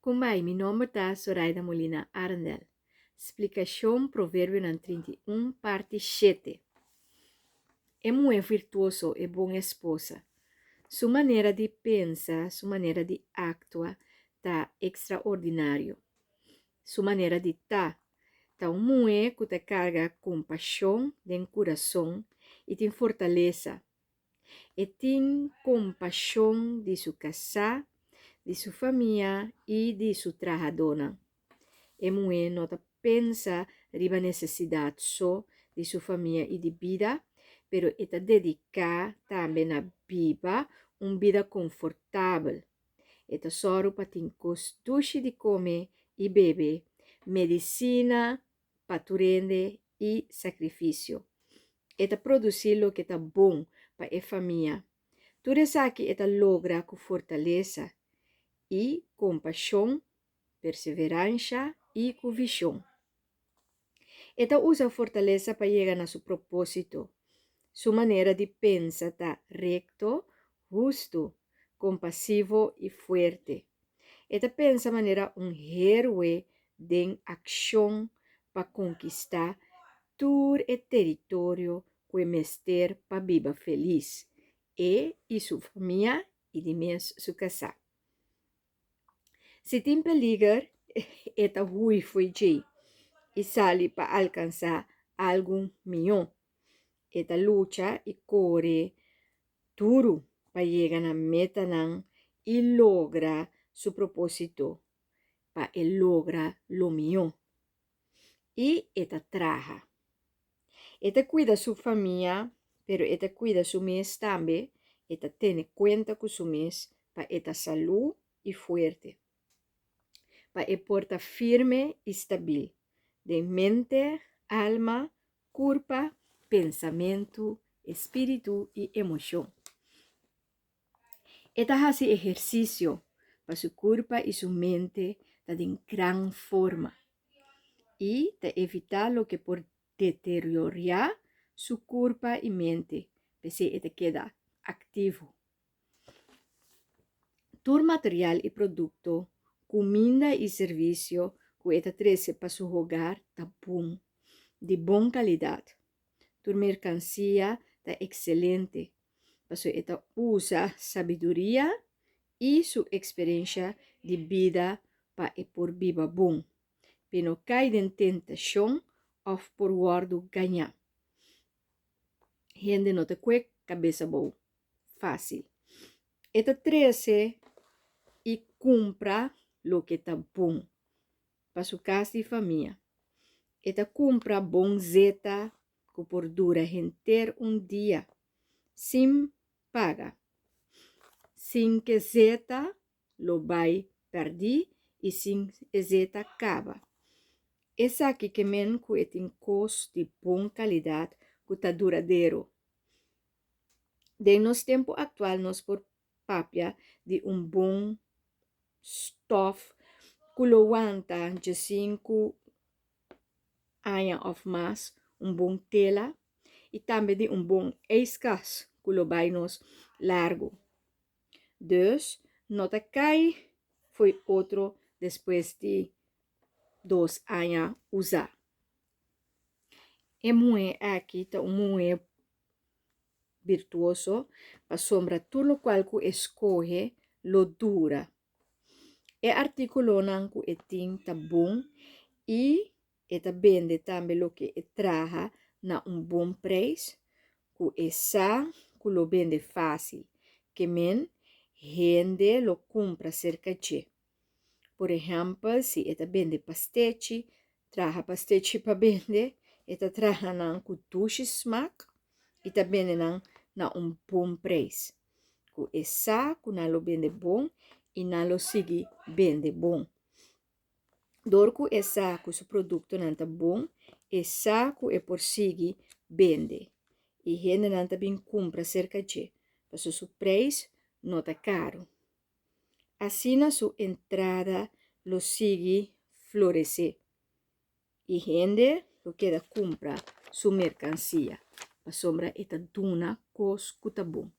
Kumbai, mi nomber ta Zoraida Molina Arendel. Splikashon Proverbionan 31 parti 7. E muhé virtuoso, e bon esposa. Su manera di pensa, su manera di aktua ta ekstraordinario. Su manera di ta, ta un muhé ku ta karga kompashon den kurason i tin fortalesa. E tin kompashon di su kasá, di su famia i di su trahadónan. E muhé no ta pensa riba nesesidat so di su famia i di bida, pero e ta dediká tambe na biba un bida konfortabel. E ta sòru pa tin kos dushi di kome i bebe, medisina pa tur hende i sakrifisio. E ta produsí loke ta bon pa e famia. Tur esaki e ta logra ku fortalesa i kompashon, perseveransha i ku vishon. E ta usa fortalesa pa yega na su propósito. Su manera di pensa ta rekto, hustu, kompasivo i fuerte. E ta pensa manera un héroe den akshon pa konkistá tur e teritorio ku e mester pa biba felis, e i su famia i di mes su kasá. Si tin peliger, e ta hui fo'i djei i sali pa alkansá algu mihó. E ta lucha i kore duru pa yega na metanan i logra su propósito, pa e logra lo mihó. I e ta traha. E ta kuida su famia, pero e ta kuida su mes tambe, e ta tene kuenta ku su mes pa e ta salú i fuerte, pa e por ta firme i stabil den mente, alma, kurpa, pensamentu, espíritu i emoshon. E ta hasi ehersisio pa su kurpa i su mente ta den gran forma i ta evitá loke por deterioriá su kurpa i mente, p'esei e ta keda aktivo. Tur material i produkto, kuminda i servisio ku e ta trese pa su hogar ta bon, di bon kalidat. Tur merkansia ta ekselente, pasobra e ta usa sabiduria i su eksperensha di bida pa e por biba bon, p'e no kai den tentashon òf por wòrdu gañá. Hende no ta kue kabes abou fásil. E ta trese i kumpra loke ta bon pa su kas di famia. E ta kumpra bon zeta ku por dura henter un dia sin paga. Sin ke zeta lo bai pèrdí i sin e zeta kaba. Esaki ke men ku e tin kos di bon kalidat ku ta duradero. Den nos tempu aktual nos por papia di un bon stòf ku lo wanta djesinku aña òf mas, un bon tela i tambe di un bon ijskas ku lo bai nos largu. Dus no ta kai fo'i otro despues di dos aña usá. E muhé aki ta un muhé birtuoso pasobra tur lokual ku e skohe lo dura. E artíkulonan ku e tin ta bon i e ta bende tambe loke e traha na un bon preis ku e sa ku lo bende fásil, ke men hende lo kumpra serka dje. Por ehèmpel, si e ta bende pastechi, traha pastechi pa bende, e ta traha nan ku dushi smak i ta bende nan na un bon preis. Ku e sa ku nan lo bende bon i nan lo sigui bende bon. Dor ku e sa ku su produktonan ta bon, e sa ku e por sigui bende i hendenan ta bin kumpra serka dje, pasobra su preis no ta karu. Asina su entrada lo sigui floresé i hende lo keda kumpra su merkansia, pasobra e ta duna kos ku ta bon.